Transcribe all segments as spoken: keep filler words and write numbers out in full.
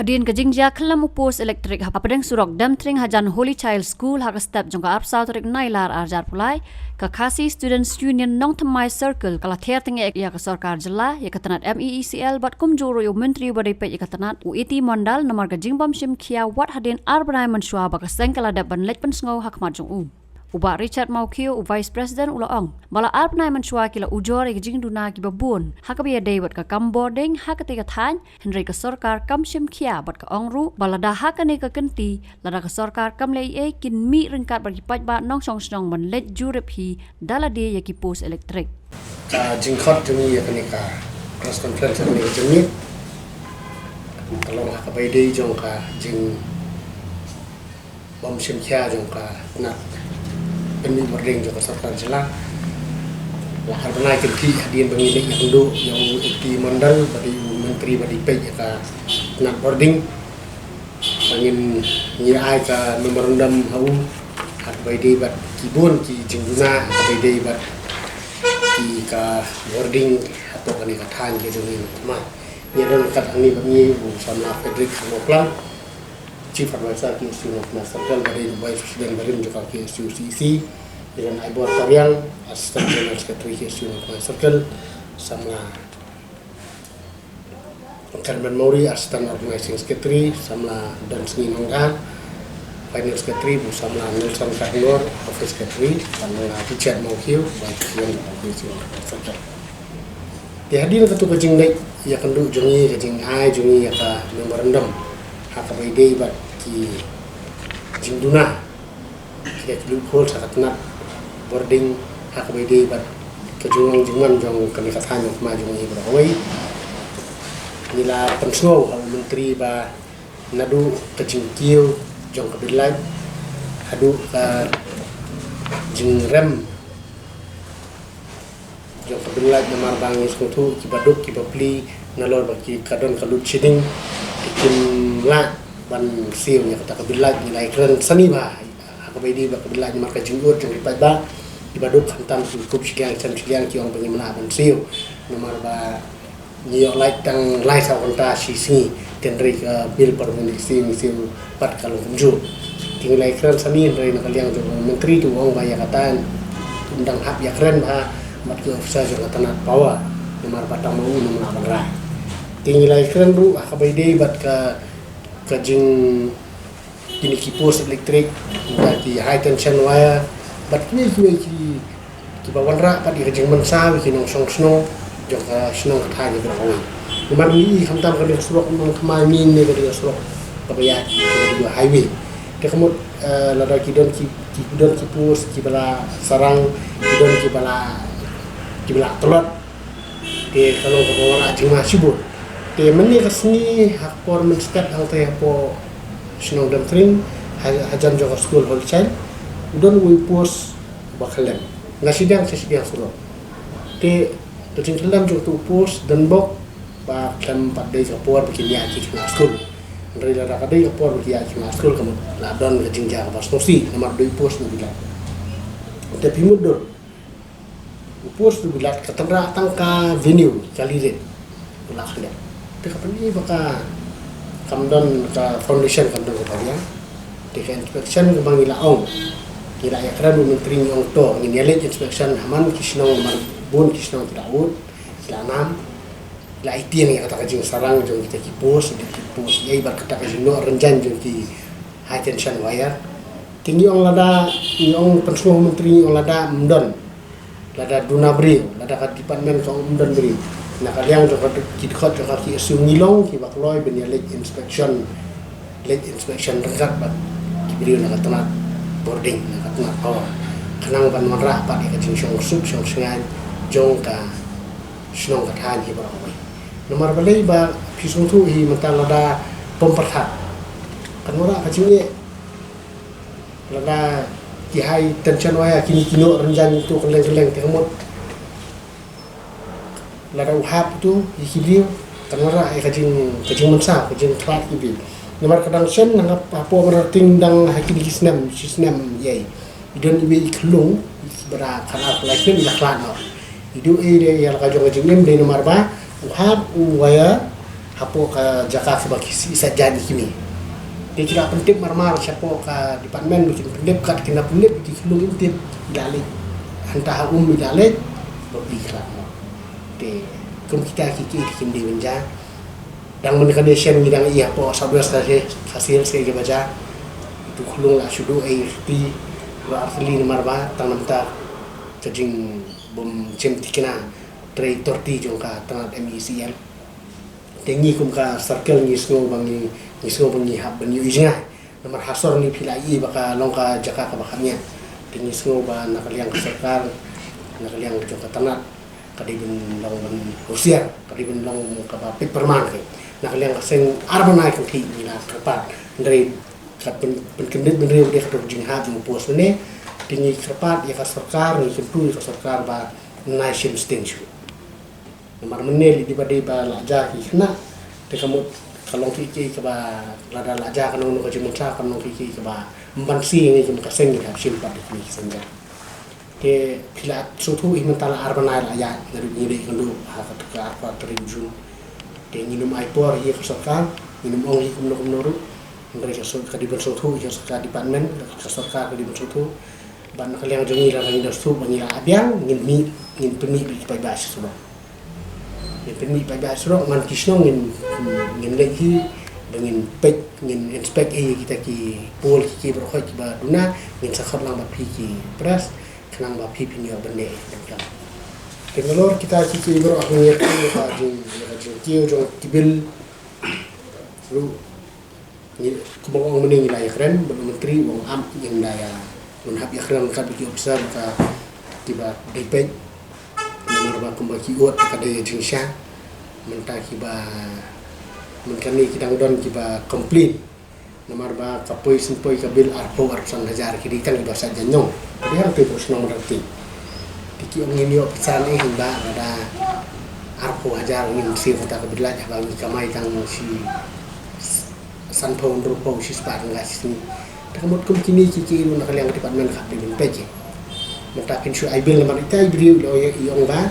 Hadien ka jingjia khlem u post elektrik hapdeng surok Demtring hajan Holy Child School ha ka step jong ka arphew saw tarik Nailar arhajar arphew lai, ka Khasi Students Union Nongthymmai Circle ka la ther tyngeh ïa ka sorkar jylla, ïa ka tnat M E E C L bad kumjuh ruh ïa u myntri ba dei peit ïa ka tnat u A T Mondal namar ka jingbym shim khia wat hadien ar bnai mynshuwa ba ka seng ka la dep ban leit pynsngew ha khmat jong u. U Bah Richard Mawkhiew, u Vice President, u la ong ba la ar bnai mynshuwa ki la ujor ïa ki jingduna kiba bun ha kaba ïadei bad ka kam bording ha katei ka thaiñ, hynrei ka sorkar kam shim khia bad ka ong ruh ba lada ha kane ka kynti lada ka sorkar kam leh ei ei kin mih ryngkat bad ki paidbah nongshong shnong ban leit jurip hi da lade ïa ki post elektrik. Ka jingkhot jong ngi ïa kane ka press conference ïa kane ka jingmih ka long ha kaba ïadei jong ka jing bym shim khia jong ka tnat pynmih bording jong ka sorkar jylla. La ar bnai kynthih hadien ba ngi leit ïakynduh ïa u A T Mondal ba dei u myntri ba dei peit ïa ka tnat bording. Ba ngin, ngi ai ka memorandum ha u ha kaba ïadei bad ki bun ki jingduna ha kaba ïadei bad ki ka bording hapoh kane ka thaiñ ka jong ngi. Ma ngi don kat hangne bad ngi u samla Frederick Kharngoklang, Chief Advisor K S U Nongthymmai Circle, ba dei u Vice President barim jong ka K S U C E C, ngi don Aibor Pariang, Assistant General Secretary K S U Nongthymmai Circle, samla Karen Mawrie, Assistant Organizing Secretary, samla Donsngi Nongdhar, Finance Secretary, bad samla Nelson Kharngor, Office Secretary, samla Richard Mawkhiew, Vice President K S U Nongthymmai Circle. Te hadien katu ka jingleit ïakynduh jong ngi, ka jingai jong ngi ïa ka memorandum ha kaba ïadei bad ki jingduna ki loophole ha ka tnat bording ha kaba ïadei bad ka jinglong jingman jong kane ka thaiñ Nongthymmai jong ngi baroh kawei. Ngi la pynsngew ha u myntri ba naduh ka jingkiew jong ka bill light haduh ka jingrem jong ka bill light namar ba ngi sngewthuh kiba duk kiba plie nalor ba ki ka don ka load shedding ki kim lah ban siew ïa kata ka bill light. Ngi la ïakren sani bha ha kaba ïadei bad ka bill light namar ka jingud jong ki paidbah kiba duk khamtam ki kup shiliang shem shiliang ki ong ba ngim lah ban siew namar ba ngi ïoh light tang lai saw kynta shi sngi. Hynrei ka bill per minit shi ngi siew pat ka long kumjuh. Te ngi la ïakren sani hynrei na ka liang jong u myntri u ong ba ïa kata un dang hap ïakren bha bad ki officer jong ka tnat power namar ba tang ma u um lah ban rai. Te ngi la ïakren ruh ha kaba ïadei bad ka, ka jing kine ki post elektrik, bad ki high tension wire, bad kiwei kiwei ki, kiba wanrah bad ïa ka jingmynsaw ïa ki nongshong shnong jong ka shnong ka thaiñ baroh kawei. Namar ngi i khamtam ka dei ka surok Nongthymmai Main ne ka dei ka surok kaba ïaid, ka dei ka highway. Te ka mut, eh, lada ki don ki, ki don ki post kiba la sarang, ki don kiba la, kiba la tlot. Te ka long kaba wanrah jingma shibun. Te mynne ka sngi ha ka por mynstep hangtei hapoh shnong Demtring, ha, hajan jong ka skul Holy Child, u don uwei u post ba khyllem na shiliang sha shiliang surok. Te ka jingkhyllem jong utu u post don bok ba khlem pat dei ka por ba kin ïaid ki khynnah skul. Hynrei lada ka dei ka por ba ki ïaid ki khynnah skul ka mut la don ka jingjia kaba sngewsih namar dei u post u bilat. Te phi mutdur u post u bilat ka tynrah tang ka venue ka lirit u la khlem. Te ka pyni ba ka kam don ka foundation, kam don ka padiang. Te ka inspection kaba ngi la ong, ngi la ïakren u myntri, ngi ong to ngin ïaleit inspection ha man ki shnong, man bun ki shnong ki la ud, ki la nam, ki la aiti ïa kata ka jingsarang jong kita ki post, kita ki post ïa i bad kata ka jingnoh rynjang jong ki high tension wire. Te ngi ong lada, ngi ong pynsngew u myntri, ngi ong lada ym don, lada duna briew, lada ka department ka ong ym don briew, na ka liang jong ka, ki dkhot jong ka K S U ngi long kiba kloi ban ïaleit inspection, leit inspection ryngkat bad ki briew na ka tnat bording, na ka tnat power, khnang ban wanrah pat ïa ka jingshongsuk shongshngaiñ jong ka shnong ka thaiñ hi baroh kawei. Namar balei ba phi sngewthuh hi mynta lada pom pyrthat kan wanrah ka jingeh. Lada ki high tension wire kine ki noh rynjang ïa utu kylleng kylleng te ka mut lada u hap utu ïa ki briew kan wanrah ïa ka jing, ka jingmynsaw, ka jingkhlad ki briew. Namar ka dang shen nang hapoh Mawryngkneng dang ha kine ki snem shi snem ïa i i don iwei i khyllung ba da khatar lai snem i la khlad noh. I duh ei de ïa la ka jong ka jingim dei namar ba u hap u wire Hapoh ka jaka kaba ki sih sa jan ki kmie. Te ki la pyntip marmar shapoh ka department, ki pyntip kat ki na pyntip ki khulung intip, i la leit hangta ha um i la leit ba pli khlad mo. Te kum kita ki ki ki kim dei ban ja. Dang mynta ka nation ngi dang i hapoh South West Khasi Hills ka jaka ba ja. Itu khulung la shu duh ei rti ba artylli namar ba tang namar ka jingbym shim thikna trei torti jong ka tnat M E C L. Te ngi kum ka circle ngi sngew ba ngi, ngi sngew ba ngi hap ban ïohi jngai. Namar ha sor ngi phi la i ba ka long ka jaka kaba kham ïa. Te ngi sngew ba na ka liang ka sorkar, na ka liang jong ka tnat, ka dei ban long ban husiar, ka dei ban long kaba peit pyrman ka. Na ka liang ka seng ar bnai ka phi ngi la kyrpad. Hynrei ka pyn, pynkyndit bynriew dei ka dok jinghap jong u post mynne. Te ngi kyrpad ïa ka sorkar, ngi kyntu ïa ka sorkar ba nai shim sting shuh. Namar mynne lei dei ba dei ba la ja ki khynnah. Te ka mut ka long kiei kiei kaba lada la ja ka nongno ka jingmynta ka long kiei kiei kaba ym ban sih ngi kum ka seng ngi hap shim pat da kine ki seng ja. Te phi la sngewthuh hi mynta la ar bnai la ïaid naduh ngi dei kynduh ha ka, ka arphew tarik Jun. Te ngin ym ai por hi ka sorkar, ngin ym ong hi kumno kumno ruh. Hynrei ka sor, ka dei ban sngewthuh hi ka sorkar department, ka sorkar ka dei ban sngewthuh. Bad na ka liang jong ngi la ngi da sngewthuh ba ngi la biang, ngin mih, ngin pynmih bad ki paidbah sha surok. Ngin pynmih paidbah surok, man ki shnong ngin, ngin leit hi ba ngin peit, ngin inspect hi kita ki pole ki, ki baroh kiba duna, ngin sa khot lang bad phi ki press, khnang ba phi phin ïoh ban leh donkam. Te nalor kita ki, ki baroh ha ngi ka jing, ka jingkiew jong ki bill ruh. Ngi, kumba ong mynne ngi la ïakren bad u Myntri, u ong ap ngin da ïa, ngin hap ïakren kat bad ki officer ka, kiba dei peit. Namar ba kumba ki ot ka dei jingshisha. Mynta kiba, mynta kane ki dang don kiba complain. Namar ba ka poi syn poi ka bill arphew arphew san hajar ki dei tang kiba sait jaiñong. Ka dei hangtei poi shnong mynta ki. Te ki ong ngin ïoh pisa ne hynda lada arphew hajar ngin siew kata ka bill, haba ngi kamai tang shi sanphew hynriewphew shispah tyngka shi sngi. Te ka mut kum kine ki, ki ruh na ka liang ka department ka hap dei ban peit ki. Mynta phin shu ai bill namar ita i briew i ong ba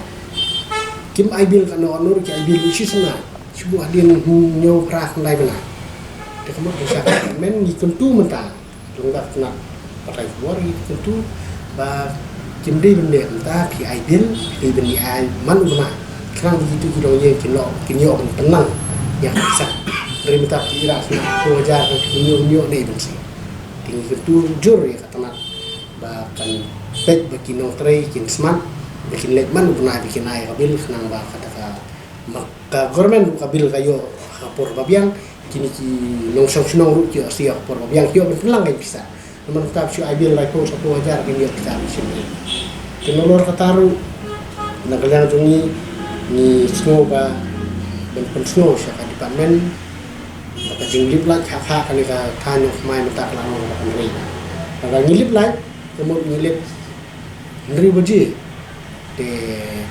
kim ai bill kano kano ruh ki ai bill shi snem. Shu buh hadien hynñiew phra khyndai bnai. Te ka mut ka sha ka department ngi kyntu mynta. Lyngba ka tnat pathai khubor ngi kyntu ba kim dei ban leh mynta phi ai bill, phi dei ban ai man u bnai. Khnang ba kito ki longïing kin ïoh, kin ïoh ban pynlang ïa ka pisa. Hynrei mynta phi ïa shu arphew hajar, phi ïoh, ïoh ne ban siew. Te ngi kyntu jur ïa ka tnat ba kan peit ba ki nongtrei kin smat, ba kin leit man u bnai ba kin ai ka bill khnang ba kata ka, ma ka government ruh ka bill ka ïoh ha ka por ba biang, kine ki nongshong shnong ruh ki ïoh siew ha ka por ba biang, ki ïoh ban pynlang ka pisa. Namar kata ba shu ai bill laiphew shiphew hajar kin ïoh pisa ban shim. Te nalor kata ruh na ka liang jong ngi, ngi sngew ba ban pynsngew sha ka department ba ka jinglip lait ha ka, kane ka thaiñ Nongthymmai mynta ka la long kaba hynrei. Lada ngi lip lait, ka mut ngi lip hynriew baje. Te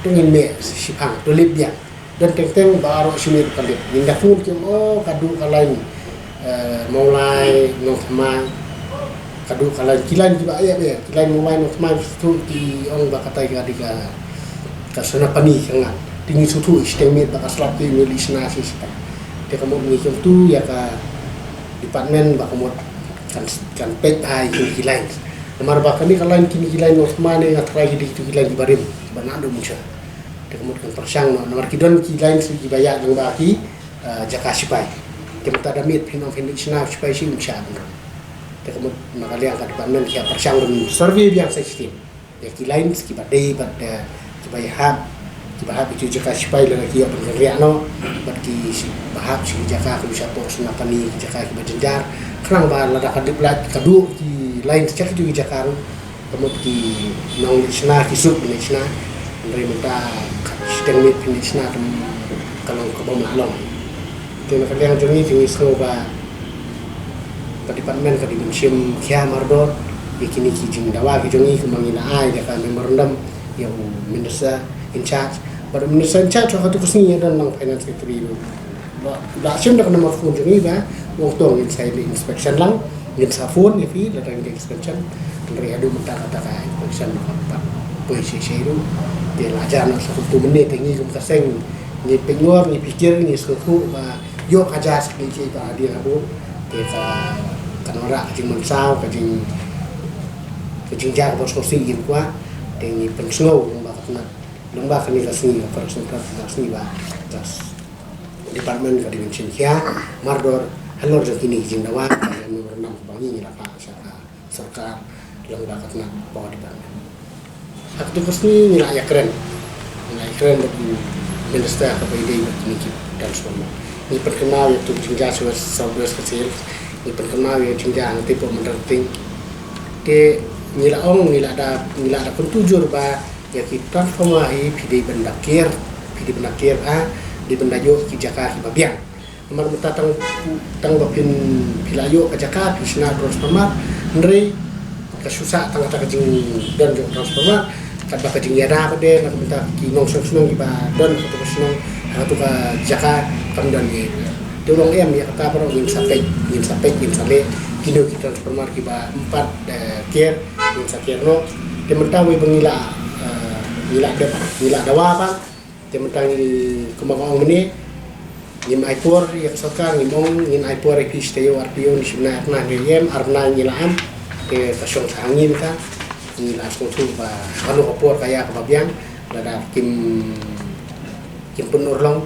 to ngin mih shiphang, to lip biang. Don teng teng baroh shi miet ka lip. Ngin da phone ki ong, oh, ka duh ka lain, eh, Mawlai Nongthymmai. Ka duh ka lain, ki lain kiba ïap ïap, ki lain Mawlai Nongthymmai, to ki ong ba katai ka dei ka, ka Senapani ka ngat. Te ngi sngewthuh shiteng miet ba ka slap ki ngi leit shna shi shiphang. Te ka mut ngi kyntu ïa ka department ba ka mut kan, kan peit ha ïa kine ki lain. Namar ba kane ka lain, kine ki lain Nongthymmai ne nga tharai ki dei kito ki lain kiba rim, kiba naduh mynshuwa. Te ka mut kan pyrshang noh, namar ki don ki lain shuh kiba ïaid lyngba ki, eh, jaka shipai. Te mynta da miet phin ong phin leit shna shipai shi, ym shah ban rung. Te ka mut na ka liang ka department ki hap pyrshang ban survey biang sa shisien ïa ki lines kiba dei bad, eh, kiba ïahap, kiba hap ïa ki jaka shipai lada ki ïoh ban kynriah noh, bad ki shi-, ba hap sha ki jaka kum shapoh Senapani, ki jaka kiba jynjar. Khnang ba lada ka dip lait ka duh ki lines sha kito ki jaka ruh, ka mut ki nongleit shna ki suk ban leit shna. Hynrei mynta ka shiteng miet phin leit shna, ka long kaba ym lah long. Te na ka liang jong ngi, te ngi sngew ba ka department ka dei ban shim khia mardor ïa kine ki jingdawa ki jong ngi, kumba ngi la ai da ka memorandum ïa u minister in charge. Bad u minister in charge ha katu ka sngi u don lang finance secretary ruh. Ba, ba shim da ka number phone jong ngi ba u ong to ngin sa ïa inspection lang, ngin sa phone ïa phi lada ngin inspection. Hynrei haduh mynta kata ka inspection ka pat poi shisha ruh. Te la jan sa kumtu mynne te ngi kum ka seng Ngi pynngor, ngi pyrkhat, ngi sngewthuh ba ïoh ka jaka sha kane ka jaka hadien habud. Te ka, ka nongrah ka jingmynsaw, ka jing, ka jingjia kaba sngewsih ïa ngi kwah. Te ngi pynsngew lyngba ka tnat, lyngba kane ka sngi, ka first, ka sngi ba ka department ka dei ban shim khia mardor halor jong kine ki jingdawa, ka memorandum kaba ngi, ngi la phah sha ka sorkar lyngba ka tnat power department. Ha katei ka sngi ngi la ïakren, ngi la ïakren bad u minister kaba ïadei bad kine ki transformer. Ngi pynkynmaw ïa ka jingjia sha South West Khasi Hills, ngi pynkynmaw ïa ka jingjia hangtei hapoh Mynta Rinting. Te ngi la ong, ngi la da, ngi la da kyntu jur ba ïa ki transformer hi phi dei ban da ker, phi dei ban da ker, ha, dei ban da ïoh ki jaka kiba biang. Namar mynta tang, tang ba phin, phi la ïoh ka jaka, phi shna transformer, hynrei ka shu sah tang kata ka jingdon jong transformer, katba ka jingïada pat de na ka bynta ki nongshong shnong kiba don ha kata ka shnong, ha kata ka jaka kam don ei. Te u ong em, ïa kata baroh ngin sa peit, ngin sa peit, ngin sa leh, kino ki transformer kiba ym pat, eh, ker, ngin sa ker noh. Te mynta wei ba ngi la, eh, ngi la dep, ngi la dawa pat. Te mynta ngi, kumba nga ong mynne, ngim ai por ïa ka sorkar, ngim ong, ngin ai por ïa phi shi taïew ar taïew, ngi shim na, ar bnai, ngi em, ar bnai ngi la em. Te ka shong sha ngi mynta, ngi la sngewthuh ba kano ka por ka ïa kaba biang, lada kim, kim pynurlong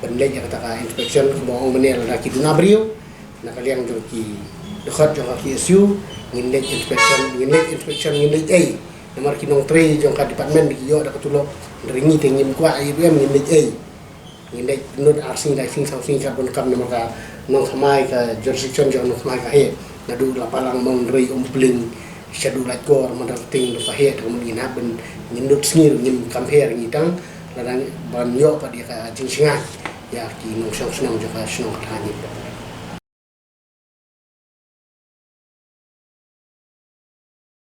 ban leit ïa kata ka inspection, kumba nga ong mynne, lada ki duna briew na ka liang jong ki dkhot jong ka K S U, ngin leit inspection, ngin leit inspection, ngin leit ei. Namar ki nongtrei jong ka department ki ïoh da ka tulop, hynrei ngi te ngim kwah ei ruh em, ngin leit ei. Ngin leit nud ar sngi, lai sngi, saw sngi, katba donkam, namar ka nongthymmai, ka jurisdiction jong nongthymmai ka heh. Naduh Lapalang, Mawngynrei, Umpling, shaduh Laitkor, Mynta Rinting, ruh ka heh, te ka mut ngin hap ban, ngin nud sngi ruh ngim compare ngi tang, lada ban ïoh pat ïa ka jingsngaid ïa ki nongshong shnong jong ka shnong ka thaiñ.